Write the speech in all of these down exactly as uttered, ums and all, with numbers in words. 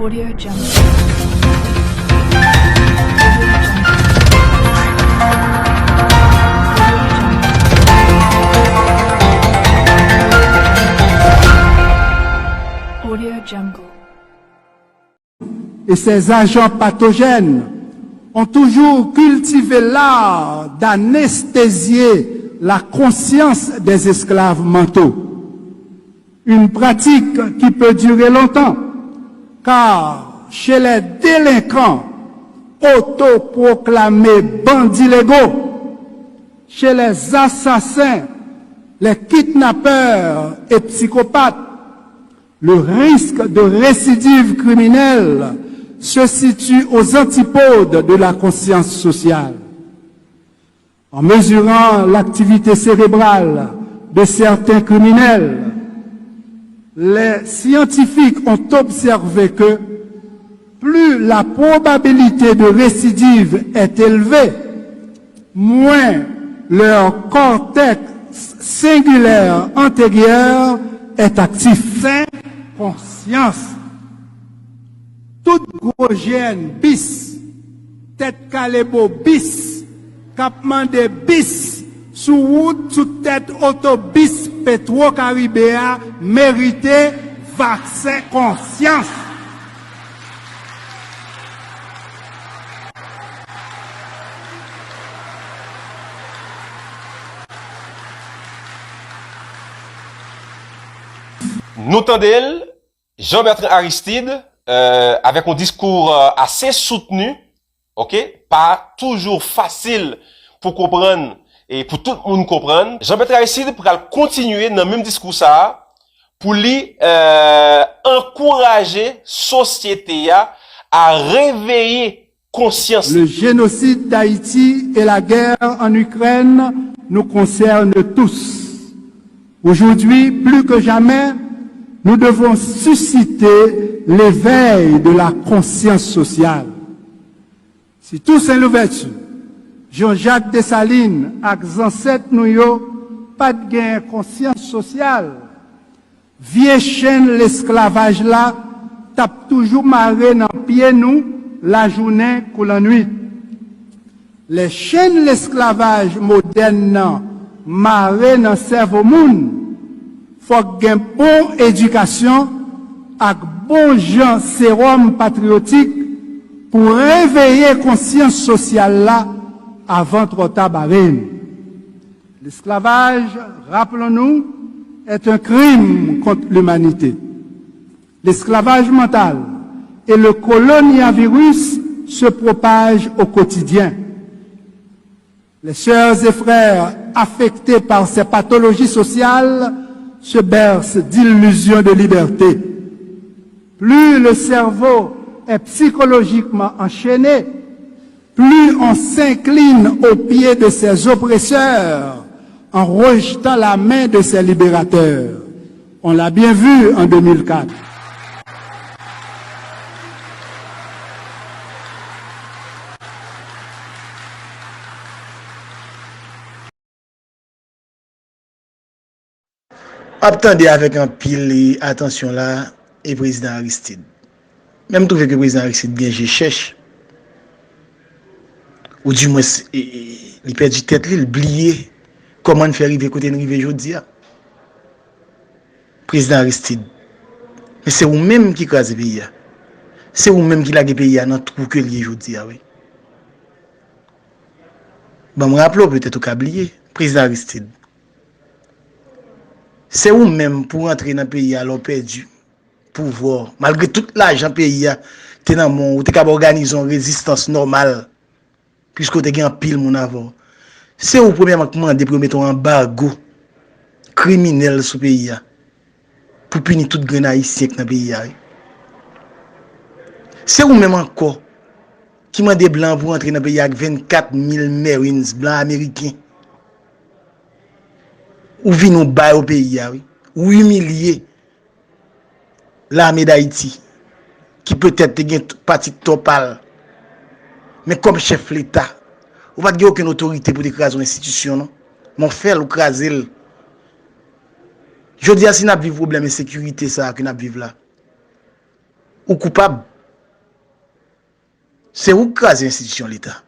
Audio Jungle. Audio Jungle. Et ces agents pathogènes ont toujours cultivé l'art d'anesthésier la conscience des esclaves mentaux. Une pratique qui peut durer longtemps, car chez les délinquants autoproclamés bandits légaux, chez les assassins, les kidnappeurs et psychopathes, le risque de récidive criminelle se situe aux antipodes de la conscience sociale. En mesurant l'activité cérébrale de certains criminels, les scientifiques ont observé que plus la probabilité de récidive est élevée, moins leur cortex singulaire antérieur est actif. Sans conscience. Tout gwo jèn bis, tèt kalebo bis, k ap mande bis sou wout, sou tèt otobis Petwo Karibe a, merite vaksen konsyans. Nou tande l, Jean Bertrand Aristide, euh, avèk yon diskou, euh, ase soutni, ok, pa toujou fasil pou konprann e pou tout moun konprann. Jean Bertrand Aristide pral kontinye nan menm diskou sa a pou li, euh, ankouraje sosyete a a reveye konsyans. Le génocide d'Haïti et la guerre en Ukraine nous concernent tous. Aujourd'hui, plus que jamais, nous devons susciter l'éveil de la conscience sociale. Si Toussaint Louverture, Jean-Jacques Dessalines ak zansèt nou yo pa t gen konsyans sosyal, vye chenn lesklavaj la t ap toujou mare nan pye nou lajounen kou lannwit. Lè chenn lesklavaj modèn nan mare nan sèvo moun, fòk gen bon edikasyon ak bon jan sewòm patriyotik pou reveye konsyans sosyal la avan twò ta bare n. L'esclavage, rappelons-nous, est un crime contre l'humanité. L'esclavage mental et le coloniavirus se propagent au quotidien. Les sœurs et frères affectés par ces pathologies sociales se bercent d'illusions de liberté. Plus le cerveau est psychologiquement enchaîné, plus on s'incline aux pieds de ses oppresseurs en rejetant la main de ses libérateurs. On l'a bien vu en deux mille quatre. M ap tande avèk anpil atansyon la, e prezidan Aristide. Men m twouve ke prezidan Aristide gen je chèch, ou dimwens, e, e, li pèdi tèt li, li bliye kòman n fè rive kote n rive jodi a. Prezidan Aristide, men se ou menm ki kraze peyi a. Se ou menm ki lage peyi a nan twou ke l ye jodi a, wi. Ban m raple w, petèt ou ka bliye, prezidan Aristide. Se ou menm pou rantre nan peyi a lè w pèdi pouvwa w. Malgre tout lajan peyi a te nan men w, ou te kab òganize yon rezistans nòmal, piske w te gen anpil moun avè w. Se ou premyèman k mande pou yo mete yon anbago kriminèl sou peyi a, pou pini tout grenn Ayisyen k nan peyi a, wi. Se ou menm ankò ki mande blan pou rantre nan peyi a ak vennkat mil Marines blan ameriken. Ou vini w ba yo peyi a, wi. Ou imilye Lame Dayiti, ki petèt te gen t-, pati k tò pa l. Men kòm chèf Leta, ou pa t gen okenn otorite pou te kraze yon enstitisyon, non. Men w fè l, ou kraze l. Jodi a, si n ap viv pwoblèm ensekirite sa a ke n ap viv la, ou koupab. Se ou k kraze enstitisyon Leta.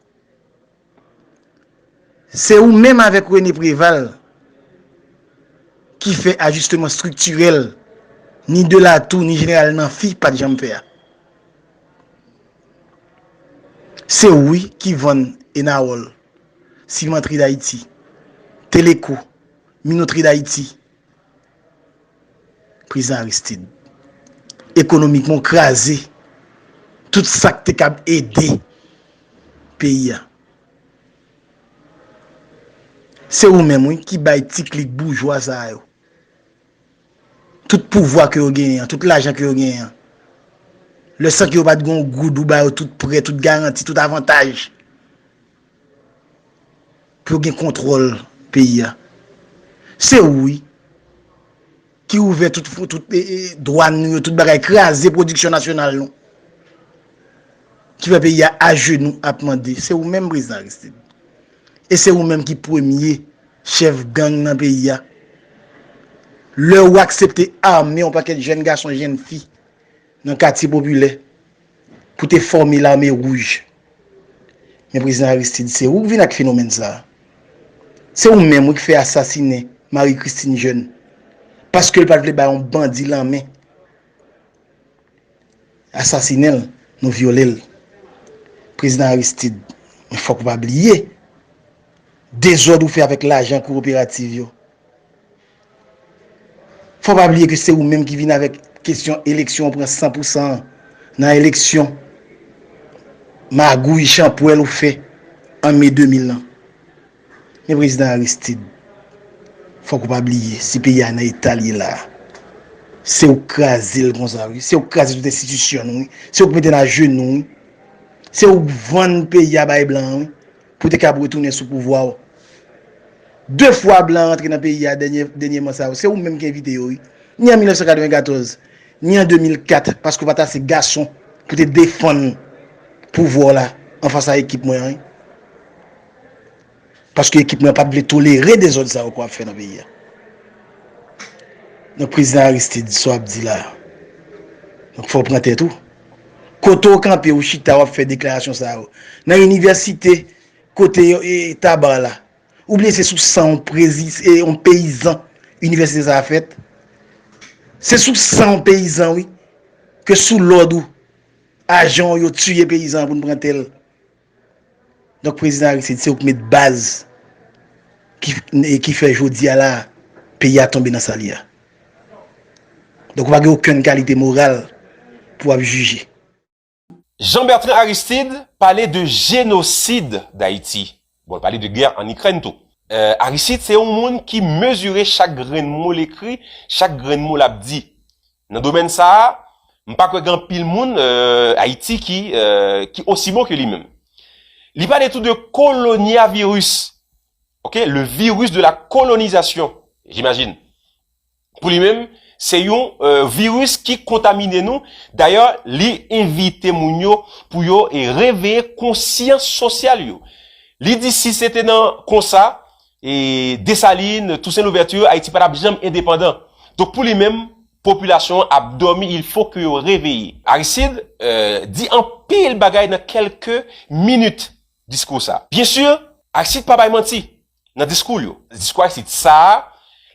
Se ou menm avèk René Préval ki fè ajisteman estriktirèl, ni Delatour, ni Jeneral Namphy pa t janm fè a. Se ou wi ki vann Enawòl, Simantri Dayiti, Teleco, Minotri Dayiti, Prezidan Aristide. Ekonomikman, w kraze tout sa k te kab ede peyi a. Se ou menm, wi, ki bay ti klik boujwa sa yo tout pouvwa ke yo genyen an, tout lajan ke yo genyen an. Lè san ke yo pa t gen yon goud, ou ba yo tout prè, tout garanti, tout avantaj pou yo gen kontwòl peyi a. Se ou, wi, ki ouvè tout, tout, e, e, dwàn nou yo, tout bagay, kraze pwodiksyon nasyonal nou, ki fè peyi a ajenou ap mande. Se ou menm, Prezidan Aristide. E se ou menm ki premye chèf gang nan peyi a. Lè ou aksepte ame yon pakèt jèn gason, jèn fi nan katye popilè pou te fòme Lame Wouj. Men Prezidan Aristide, se ou k vin ak fenomèn sa a. Se ou menm, wi, ki fè asasinen Marie Christine Jeune. Paske l pa t vle bay yon bandi lanmen. Asasinen l, nou vyole l. Prezidan Aristide, men fòk ou pa bliye dezòd ou fè avèk lajan kooperativ yo. Fò pa bliye ke se ou menm ki vin avèk kesyon eleksyon, ou pran san pou san an nan eleksyon magouy, chanpwèl ou fè an me de mil lan. Men Prezidan Aristide, fòk ou pa bliye, si peyi a nan eta l ye la a, se ou k kraze l konsa, wi. Se ou k kraze tout enstitisyon nou, wi. Se ou k mete n ajenou, wi. Se ou k vann peyi a bay blan an, wi, pou te kab retounen sou pouvwa w. De fwa blan rantre nan peyi a dènye, dènyèman sa yo, se ou menm ki envite yo, wi. Ni an mil nèf san katreven katòz, ni an de mil kat, paske w pa t ase gason pou te defann pouvwa w la anfas a ekip mwen an, wi. Paske ekip mwen an pa t vle tolere dezòd sa yo ke w ap fè nan peyi a. Donk, Prezidan Aristide, sa w ap di la a, donk, fò w pran tèt ou. Kote w kanpe, ou chita, w ap fè deklarasyon sa yo. Nan inivèsite, kote yo, e, Taba la. Ou bliye se sou san yon prezi-, e, yon peyizan inivèsite sa a fèt? Se sou san yon peyizan, wi, ke sou lòd ou, ajan w yo tiye peyizan an pou n pran tè l. Donk, Prezidan Aristide, se ou k met baz ki, e ki fè jodi a la, peyi a tonbe nan sa l ye a. Donk, ou pa gen okenn kalite moral pou w ap jije. Jean Bertrand Aristide pale de génocide d'Haïti. Bon, l pale de gè an Ikrèn tou. Euh, Aristide se yon moun ki mezire chak grenn mo l ekri, chak grenn mo l ap di. Nan domèn sa a, m pa kwè gen anpil moun, euh, Ayiti ki, euh, ki osi bon ke li menm. Li pale tou de kolonyaviris, ok, le virus de la colonisation, j'imagine. Pou li menm, se yon, euh, viris ki kontamine nou. Dayè, li envite moun yo pou yo, e, reveye konsyans sosyal yo. Li di si se te nan konsa, e, Desalin, Tousen Louvèti, Ayiti pa t ap janm endepandan. Donk pou li menm, popilasyon an ap dòmi, il faut que yo reveye. Aristide, euh, di anpil bagay nan kèlke minit diskou sa. Byen si, Aristide pa bay manti nan diskou l yo. Diskou Aristide sa a,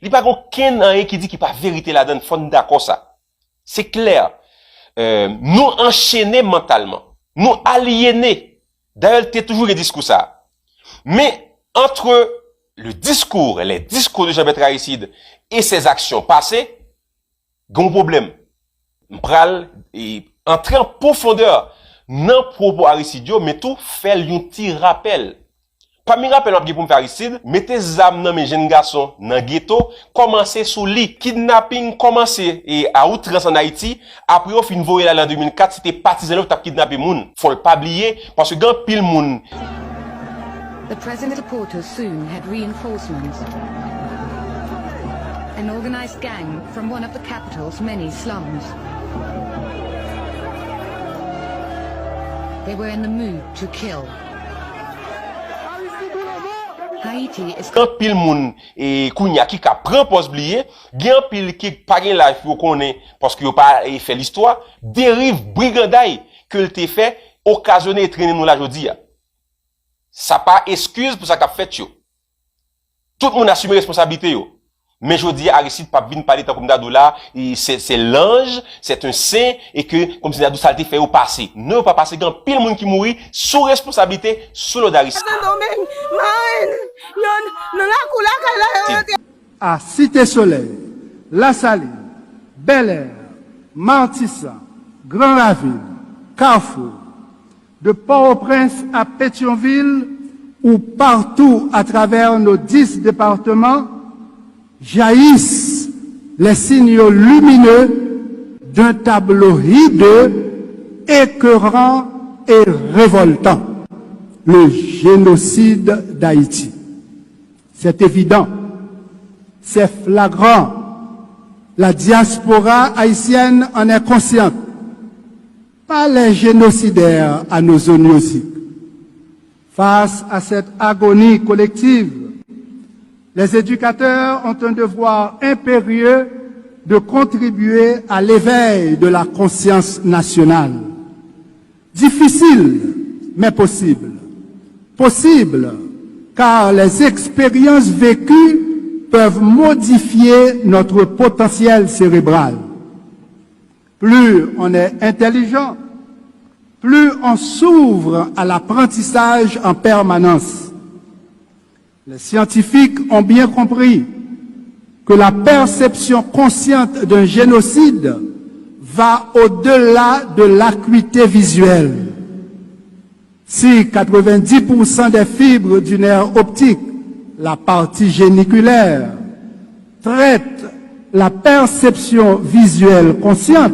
li pa gen okenn anyen ki di ki pa verite ladan l, fò n dakò sa. Se klè. Euh, nou anchene mantalman. Nou alyene. Dayè, l te toujou gen diskou sa a. Men, entre le discours, les discours de Jean Bertrand Aristide et ses actions passées, gen yon pwoblèm. M pral, e, antre an pwofondè nan pwopo Aristide yo, men tou fè l yon ti rapèl. Pami rapèl m ap gen pou m fè Aristide, mete zam nan men jenn gason nan geto, kòmanse sou li. Kidnaping kòmanse, e, a outrans ann Ayiti, apre yo fin voye l ale an de mil kat, se te patizan yo ki t ap kidnape moun. Fò l pa bliye, paske gen anpil moun. The president's supporters soon had reinforcements. An organized gang from one of the capital's many slums. They were in the mood to kill. Haiti is Gen anpil moun, e, kounye a ki ka pran pòz bliye, gen anpil ki pa gen laj pou yo konnen, paske yo pa, e, fè listwa, deriv briganday ke l te fè, okazyone e trennen nou la jodi a. Sa pa eskiz pou sa k ap fèt yo. Tout moun asime responsablite yo. Men jodi a, Aristide p ap vin pale tankou m ta di w la, e se, se lanj, se yon sen, e ke, kòmsi m ta di w sa l te fè yo pase. Non, yo pa pase, gen anpil moun ki mouri sou responsablite, sou lòd Aristide. Sendomeng, Marenn, yo nan lakou lakay la, yo rete. À Cité Soleil, La Saline, Bel Air, Martissant, Grand Ravine, Carrefour, de Port-au-Prince à Pétion-Ville ou partout à travers nos dix départements, jaillissent les signaux lumineux d'un tableau hideux, écœurant et révoltant, le génocide d'Haïti. C'est évident, c'est flagrant, la diaspora haïtienne en est consciente. Pas les génocidaires à nos zones. Face à cette agonie collective, les éducateurs ont un devoir impérieux de contribuer à l'éveil de la conscience nationale. Difficile, mais possible. Possible, car les expériences vécues peuvent modifier notre potentiel cérébral. Plus on est intelligent, plus on s'ouvre à l'apprentissage en permanence. Les scientifiques ont bien compris que la perception consciente d'un génocide va au-delà de l'acuité visuelle. Si quatre-vingt-dix pour cent des fibres du nerf optique, la partie géniculaire, traite la perception visuelle consciente,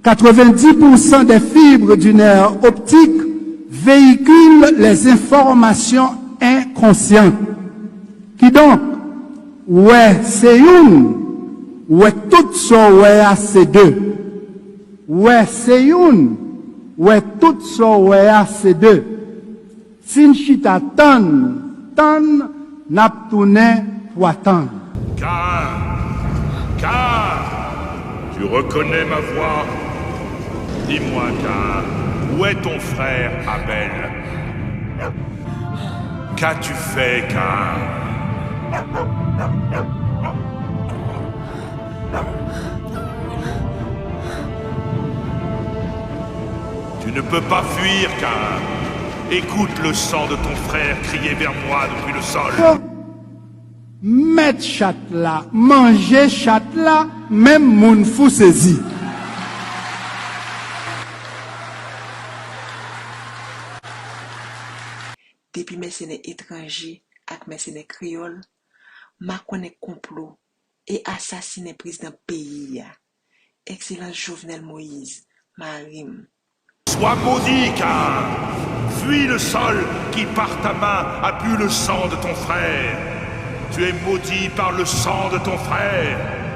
quatre-vingt-dix pour cent des fibres du nerf optique véhiculent les informations inconscientes. Kidonk, wè se youn, wè tout sa w wè a se de. Wè se youn, wè tout sa w wè a se de. Si n chita tann, tann, n ap tounen twa tann. Caïn, Caïn, tu reconnais ma voix ? Dis-moi, Caïn, où est ton frère Abel ? Qu'as-tu fait, Caïn ? Tu ne peux pas fuir, Caïn. Écoute le sang de ton frère crier vers moi depuis le sol. Mèt chat la, manje chat la, menm moun fou sezi. Depi mèsenè etranje ak mèsenè kreyòl makonnen konplo e asasinen prezidan peyi a, Ekselans Jovenel Moïse, mari m. Sois maudit, Caïn. Fuis le sol qui, par ta main, a bu le sang de ton frère. Tu es maudit par le sang de ton frère.